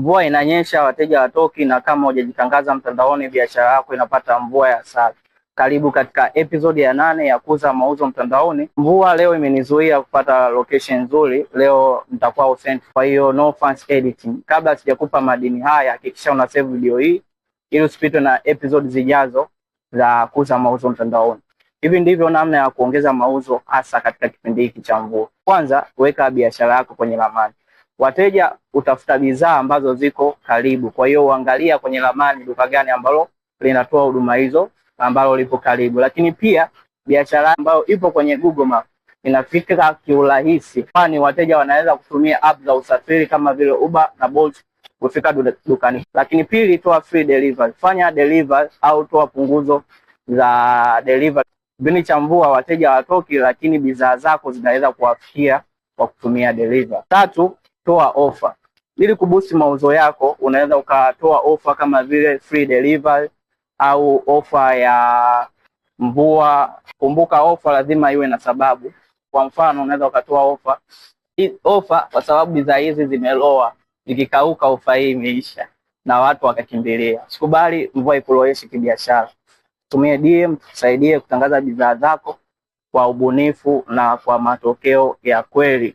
Mvua inanyesha, wateja watoki, na kama hujajitangaza mtandaoni, biashara yako inapata mvua ya asali. Karibu katika episode ya 8 ya Kuza Mauzo Mtandaoni. Mvua leo imenizuia kupata location nzuri, leo nitakuwa authentic, kwa hiyo no fancy editing. Kabla sijakupa madini haya, hakikisha una save video hii ili usipitwe na episode zijazo za Kuza Mauzo Mtandaoni. Hivi ndivyo namna ya kuongeza mauzo hasa katika kipindi hiki cha mvua. Kwanza, weka biashara yako kwenye ramani. Wateja utafuta bidhaa ambazo ziko karibu, kwa hiyo uangalia kwenye ramani duka gani ambalo linatoa huduma hizo ambalo lipo karibu. Lakini pia biashara ambayo ipo kwenye Google Map inafika kiurahisi, kwani wateja wanaweza kutumia app za usafiri kama vile Uber na Bolt kufika dukani. Lakini pili, toa free delivery, fanya delivery au toa punguzo za delivery. Kipindi cha mvua wateja watoki, lakini bidhaa zako zinaweza kuwafikia kwa kutumia delivery. Tatu, toa ofa. Ili kuboost mauzo yako, unaweza ukatoa ofa kama vile free delivery au ofa ya mvua. Kumbuka ofa lazima iwe na sababu. Kwa mfano, unaweza ukatoa ofa ofa kwa sababu bidhaa hizi zimeloa, ikikauka ofa hii imeisha na watu wakakimbilia. Sikubali mvua ikuloweshe kibiashara. Tumie DM tusaidie kutangaza bidhaa zako kwa ubunifu na kwa matokeo ya kweli.